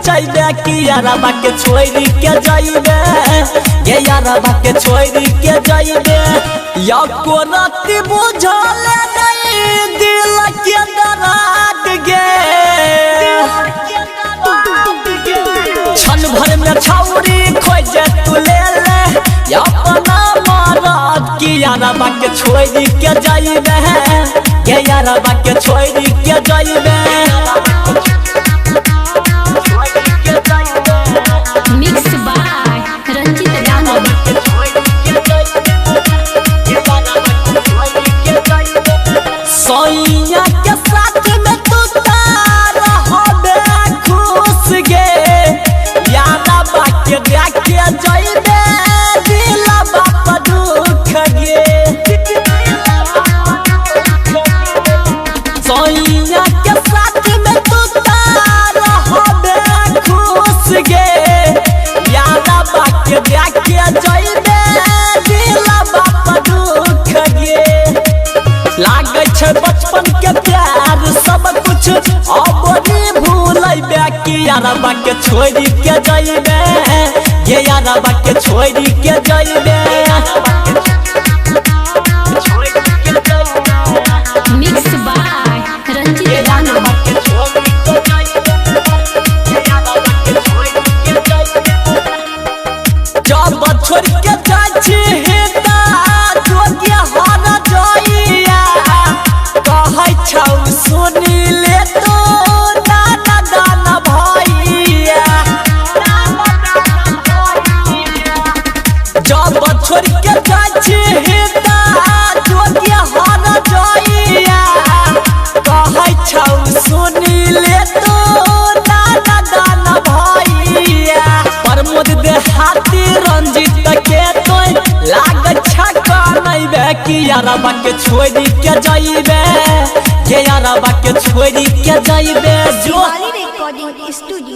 खिंचैबे कि यारबा के छोड़ि के जइबे गे यारबा के छोड़ि के जइबे। या को राति बुझल नहीं दिल के दर्द गे क्षण भर में छौरी खोजे तू ले ले अपना मरद कि यारबा के छोड़ि के जइबे गे यारबा के छोड़ि के जइबे। Mix by Ranjit Rana. सैया के साथ में तू रहबे खुश गे यारबा के देखे जइबे दिलबा पर दुख गे। सैया के साथ में तू रहबे खुश गे यारबा के देखे जइबे दिलबा पर दुख गे। लागै छै बचपन के प्यार सब कुछ अब नी भूलैबे कि यारबा के छोड़ि के जइबे गे यारबा के छोड़ि के जइबे। Mix by Ranjit Rana. जब छोड़ के जाइ छी जोगिया हर जइया कहै छौ सुनि ले तू नाना दाना भैया। जब छोड़ के जाइ छी जोगिया हर जइया कहै छौ सुनि ले तू नाना दाना भैया। प्रमोद देहाती रंजित के तोय लागै छै कनैबे कि यारबा के छोड़ि के जइबे गे यारबा के छोड़ि के जइबे। जो शिवाली रिकॉर्डिंग स्टूडियो।